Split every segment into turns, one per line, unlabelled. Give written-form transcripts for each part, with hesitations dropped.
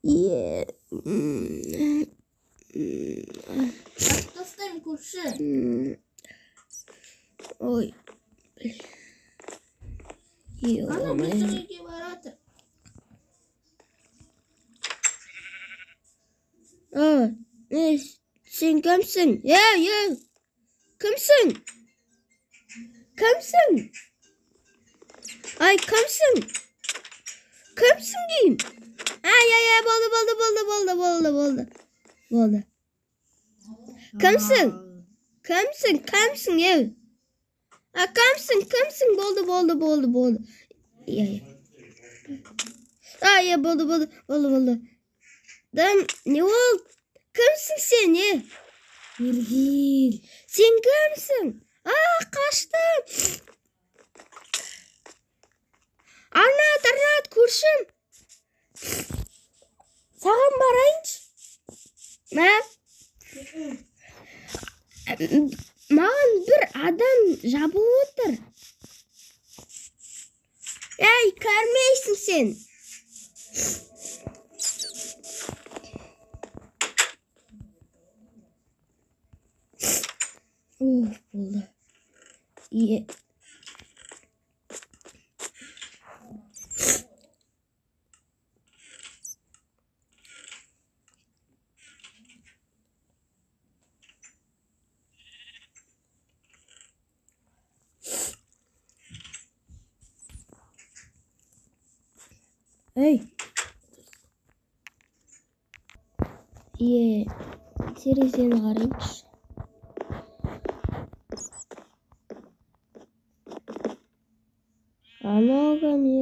Е.
Тастаймын көрші.
Ой.
Ана біздің үйге барады.
Не, сен кімсің? Ей, ей! Кімсің? Кімсің? Ай, кімсің? Кімсің деймін? Ай, ай, ай, болды, болды, болды, болды, болды, болды. Болды. Кімсің? Кімсің? Кімсің, ей? А, кімсің? Кімсің? Болды, болды, болды, болды. Иә, иә. А, иә, болды, болды, болды, болды. Да, не ол? Кімсің сен, е?
Бергел.
Сен кімсің? А, қаштым. Арнат, Арнат, көршім. Саған барайыншы. Мә? Маған бір адам жабылып отыр. Ей, көрмейсің сен. Уф, болды. Е. Ей. Е, терезені қарайыншы. Анау кім, е?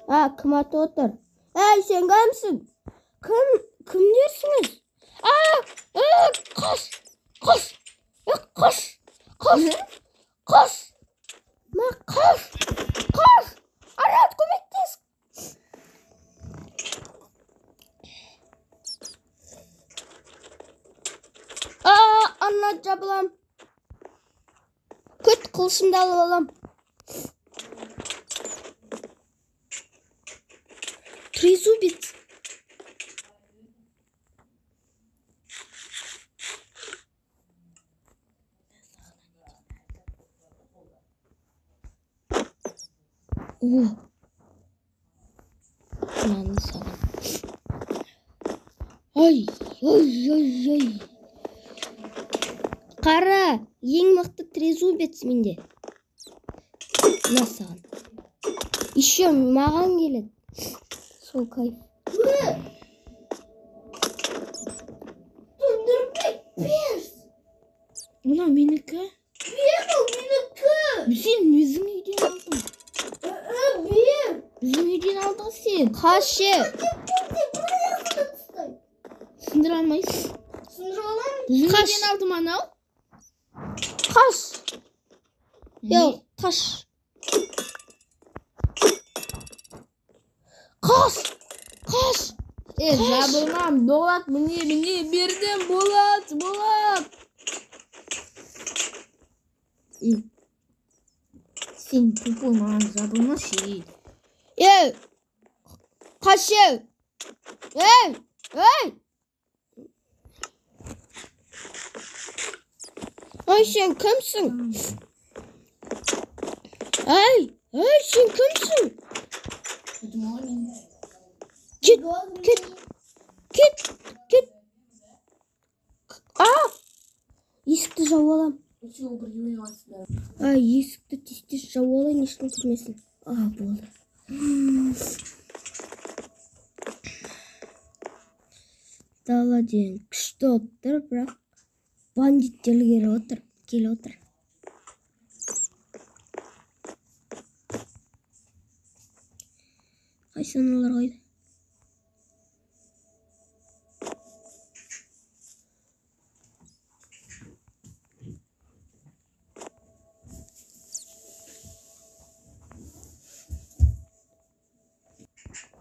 А, кім атып отыр? Ей, сен кімсің? Кім, кімдерсіңіз? А, қаш, қаш, қаш, қаш, қаш, ма, қаш, қаш, Арат, көмектес. А, ана жабылам. Күт, қылышымды алып алам. Трезубец. О. Мынаны салам. Ой, ой, ой, ой. Қара, ең мықты трезубец менде. Мына саған. Еще маған келеді. Сол кайф.
Мынау менікі.
Бер, ол менікі.
Сен өзің үйден алдың.
Бер.
Біздің үйден алдың сен.
Қаш, е.
Сындыра алмайсың.
Сындыра аламын.
Біздің
Қаш.
үйден алдым анау.
Қаш.
Не?
Йоу, қаш. Қаш. Қаш.
Е, жабылмам. Болат, міне, міне, бердім. Болат, Болат. Е, сен тупой, маған жабылмашы, ей.
Ей, қаш, ей. Ей, ей. Ай, сен кімсің? Ай, ай, сен кімсің?
Good morning.
Кет, кет, кет, кет. А! Есікті жауып алам. Ай, есікті тез-тез жауып алайын, ешкім кірмесін. А, болды. Дала деген күшті болып тұр, бірақ бандиттер келіп отыр, келіп отыр. Қайсы аналар қайда?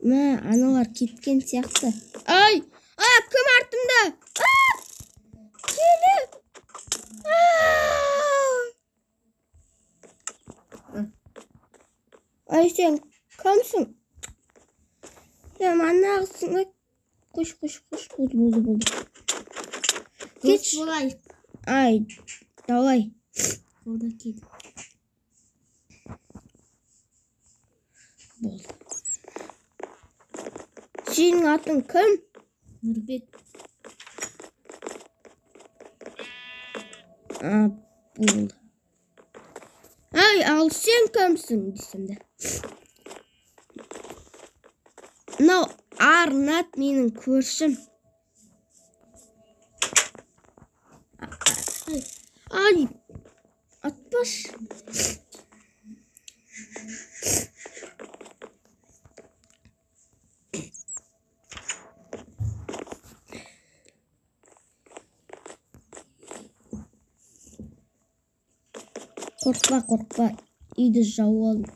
Мә, аналар кеткен сияқты. Ай! А, кім артымда? А! Келі! А! Ай, сен кімсің? Ана қош, қош, қош, болды, болды, болды.
Дос болайық.
Ай, давай.
Қолда кет.
Болды. Сенің атың кім?
Нұрбек.
А, болды. Ай, ал сен кімсің десем де. Мынау Арнат менің көршім. Ай, атпаш. Қорықпа, қорықпа. Үйді жауып алдым.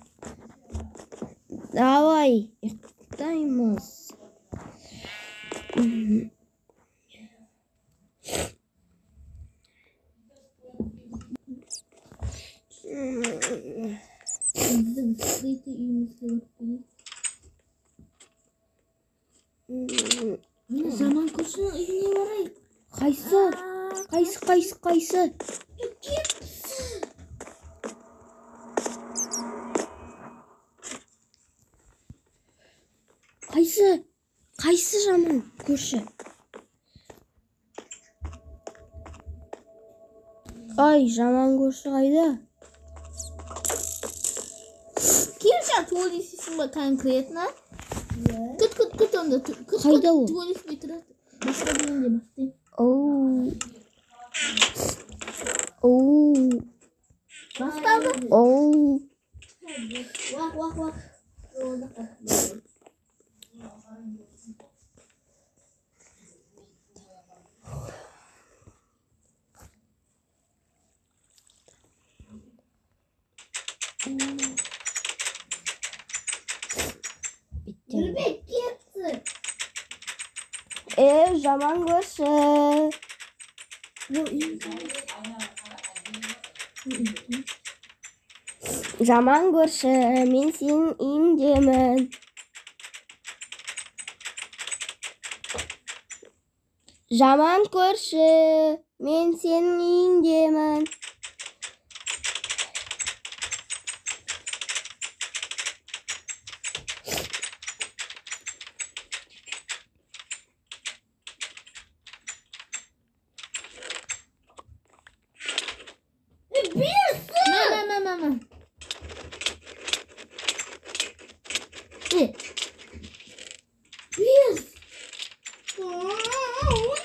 Давай, ұйықтаймыз.
Біздің скрытый үйімізге барып келейік. Міне, жаман көршінің үйіне барайық.
Қайсы? Қайсы, қайсы, қайсы? Қайсы? Қайсы жаман көрші? Ай, жаман көрші қайда?
Кел, сен төбелесесің ба конкретно? Күт, күт, күт онда. Күт,
Қайда ол?
Төбелеспей тұрады. Басқа біреуінде бастайын.
Оу. Оу.
Басталды.
Оу.
Уақ, уақ, уақ.
Бітті.
Нұрбек кетті.
Жаман көрші. Жаман көрші, мен сенің үйіңдемін. Жаман көрші, мен сенің үйіңдемін.
Мә, мә, мә, мә, мә. Е,
Бес. Нұрбек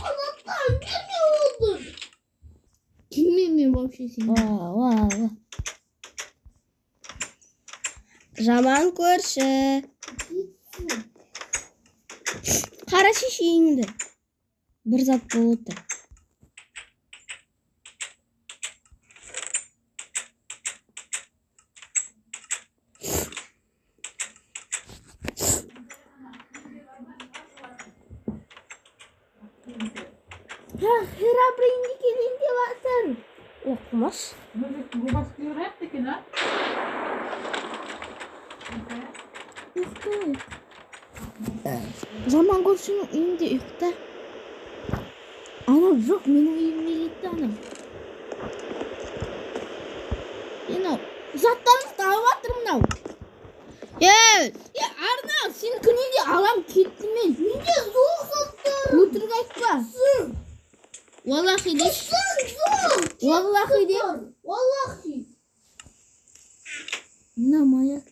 қолаттан берме отыр.
Кіммен мен вообще сен?
Уа, уа, уа. Жаман көрші. Қарашы үйіңді. Бір зат болып отыр.
Ха, Херабринді келейін деп жатыр.
Оқымас.
Екен, а?
Ұйықтайық. Жаман көршінің үйінде ұйықта. Анау жоқ, менің үйіме кетті анау. Анау, заттарымызды алып жатыр мынау.
Ей!
Е, Арна, сенікінен де алам кетті мен.
Менде жоқ заттар.
Өтірік айтпа. Уаллахи де.
Жоқ.
Уаллахи де.
Уаллахи.
Мына маяк.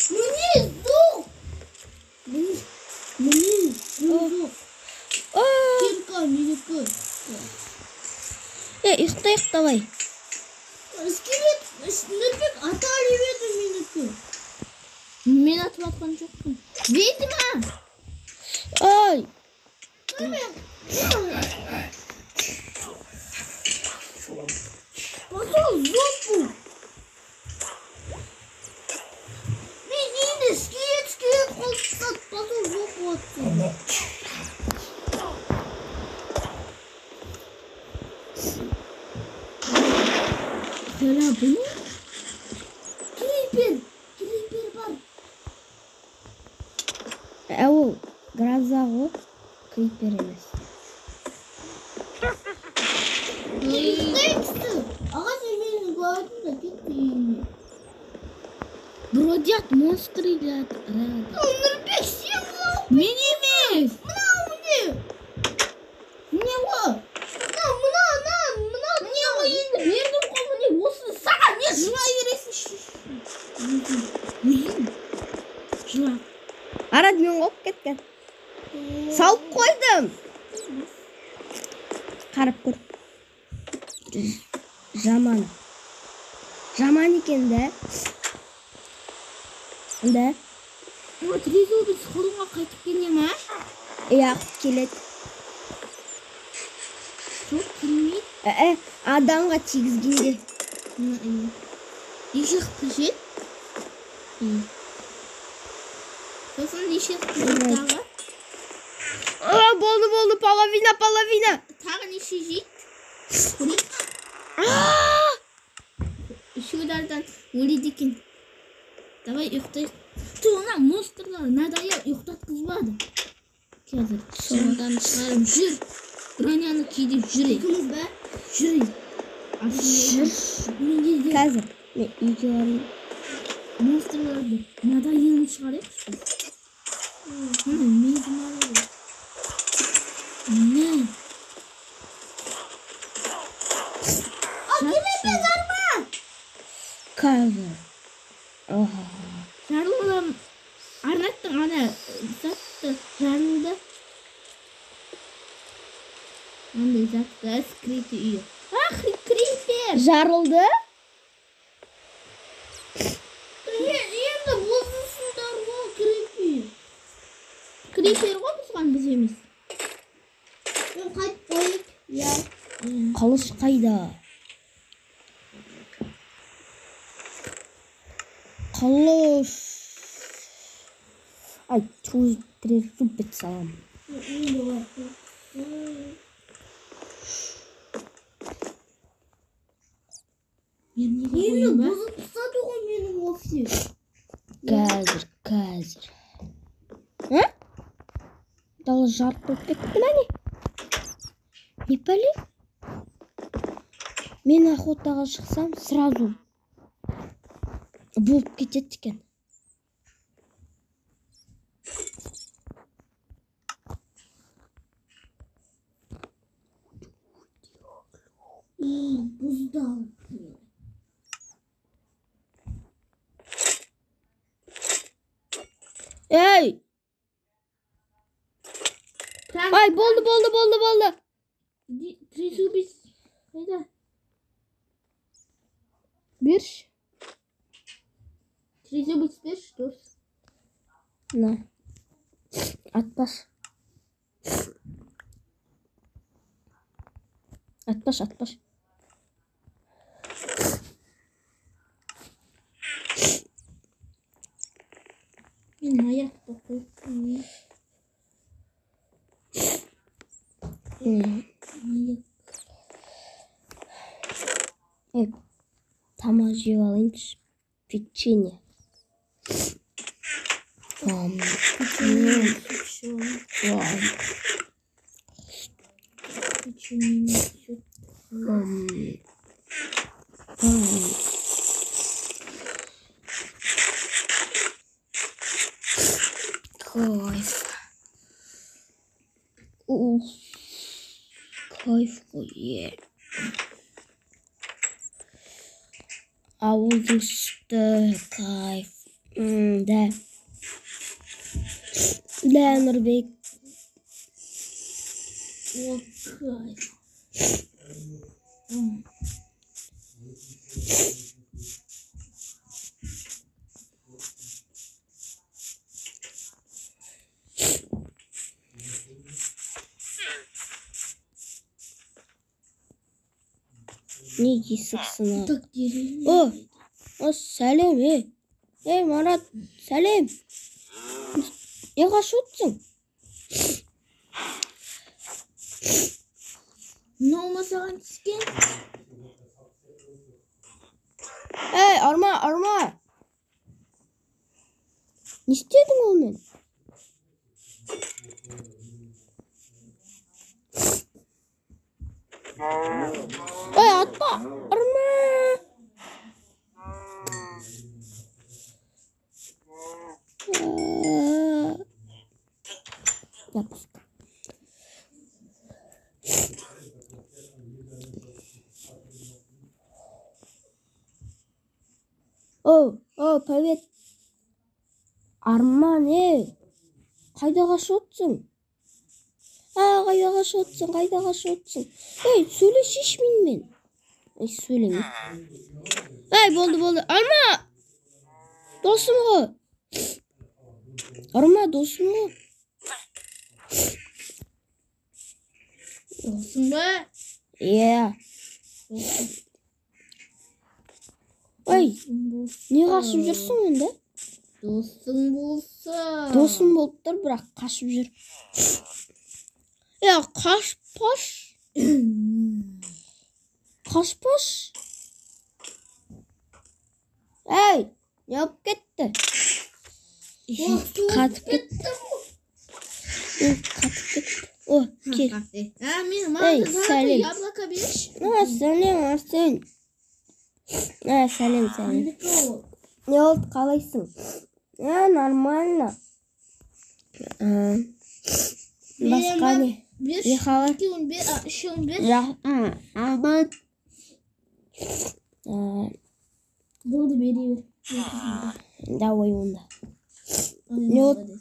Міне жоқ. Міне жоқ. Кирка менікі.
Е, ұйықтайық давай.
Скелет Нұрбек ата берді менікі.
Мен атып атқан жоқпын. Ведьма!
Ай!
Пошел в жопу. Мен енді скелет скелет қылып пошел в жопу отсюда.
Херабрин?
Крипер. Крипер
Ыза ғой, крипер емес.
Аға, сен мені көрдің да кетті үйіне.
Бродят монстры рядом.
Нұрбек, сен ғой.
Мен емес.
Мынау не?
Не ғой?
Мынау, мынау, мынау, мынау.
Не ғой енді бердім ғой міне осыны саған не жылай бересің? Өзің жыла.
Арат, мен қуып кеткен. Салып қойдым. Қарап көр. Жаман. Жаман екен да. Да.
Вот трезубец қолыңа қайтып келе ма?
Иә, келеді.
Жоқ, келмейді.
Адамға тигізгенде.
Неше қып жеді? Сосын неше қып жеді тағы?
Болды, болды, половина, половина.
Тағы неше жейді? Көрейік. Үш удардан өледі екен. Давай ұйықтайық. Ту, мына монстрлар надоел, ұйықтатқызбады. Қазір шымдан шығарып жүр. Броняны киді жүрейік.
Екеуміз бе?
Жүрейік.
Жүр.
Менде де
Қазір мен үйге барайын.
монстрларды надоелін шығарайықшы біз. Міне ведьмалар. Не?
Қазір.
Жарылды. Арнаттың ана затты жарылды. Андай затты скрытый үйі. Ах, крипер!
Жарылды?
Енді бұзылсыңдар ғой, крипер.
Крипер ғой бұзған, біз емес.
Мен қайтып қояйық. Иә.
Қылыш қайда? Қылыш. Ай, трезубец салам.
Енді бар.
Енді
Енді бұзып тастады ғой менің офисім.
Қазір, қазір. А? Дала жарық болып кетті ме не? Не пәле? Мен охотаға шықсам, сразу болып кетеді екен.
Бұзды.
Ей! Ай, болды, болды, болды, болды.
Трезубец қайда? Берші. Трезубец берші, дос.
На. Атпаш. Атпаш, атпаш.
Мен аяқты қойып. Аяқ.
Тамақ жеп алайыншы. Печенье. Кайф. Уф. Кайф қой. Ауылдың сүті, кайф. Да. Да, Нұрбек.
О, кайф.
Не есік сынады?
Так, деревня.
О, о, сәлем, ей. Ей, Марат, сәлем. Не қашып отырсың?
Мынау ма саған түскен?
Ей, арма, арма. Не істедің онымен? Ой, атпа, ұрма. Запуск. О, о, привет. Арман, ей. Қайда қашып отырсың? А, қайда қашып отырсың? Қайда қашып отырсың? Ей, сөйлесейші менімен. Ей, сөйлеме. Ей, болды, болды. Арма! Досым ғой. Арма, досым ғой.
Досың ба?
Иә. Ой, не қашып жүрсің енді?
Досың болса.
Досым болып тұр, бірақ қашып жүр. Е, қашпаш. Қашпаш. Ей, не болып кетті? Қатып кетті. Қатып кетті. О, кел.
А, мен маған
сәлем.
Яблоко берші.
А, сәлем, Арсен. А, сәлем, сәлем. Не болды, қалайсың? А, нормально. Басқа не? Не хабар?
Екеуін бер, үшеуін бер.
Рахмет.
Болды, бере бер.
Давай онда. Не болды?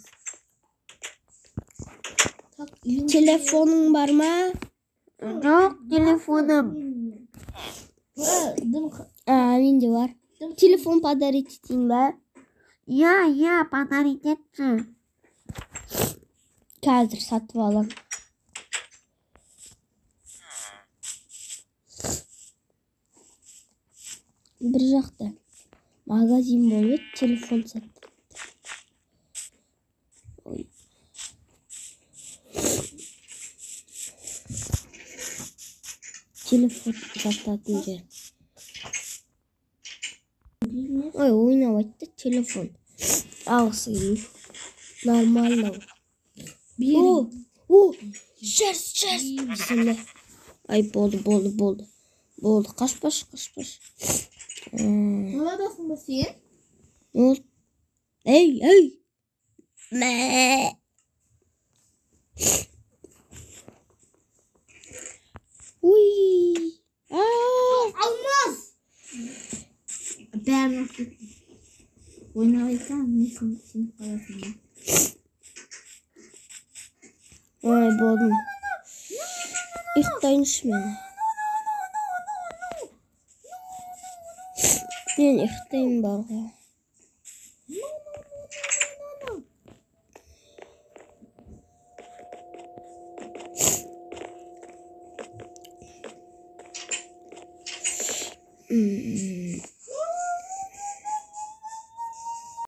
Телефоның бар ма? Жоқ, телефоным. А, менде бар. Телефон подарить етейін ба?
Иә, иә, подарить етші.
Қазір сатып алам. Бір жақта магазин болып, телефон сатты. Ой. Телефон сататын жер. Ой, ойнап айтты телефон. Алғысы келмейді. Нормально. О, о, шерсть, шерсть. Бісміллә. Ай, болды, болды, болды. Болды, қашпаш, қашпаш.
Аладасың ба сен?
Ол. Ей, ей. Мә. Уй. А!
Алмаз! Бәрін алып кеттім. Ойнап айтсам, мен сеніп қаласың.
Ой, болдым. Ұйықтайыншы мен. Мен ұйықтайын бар ғой.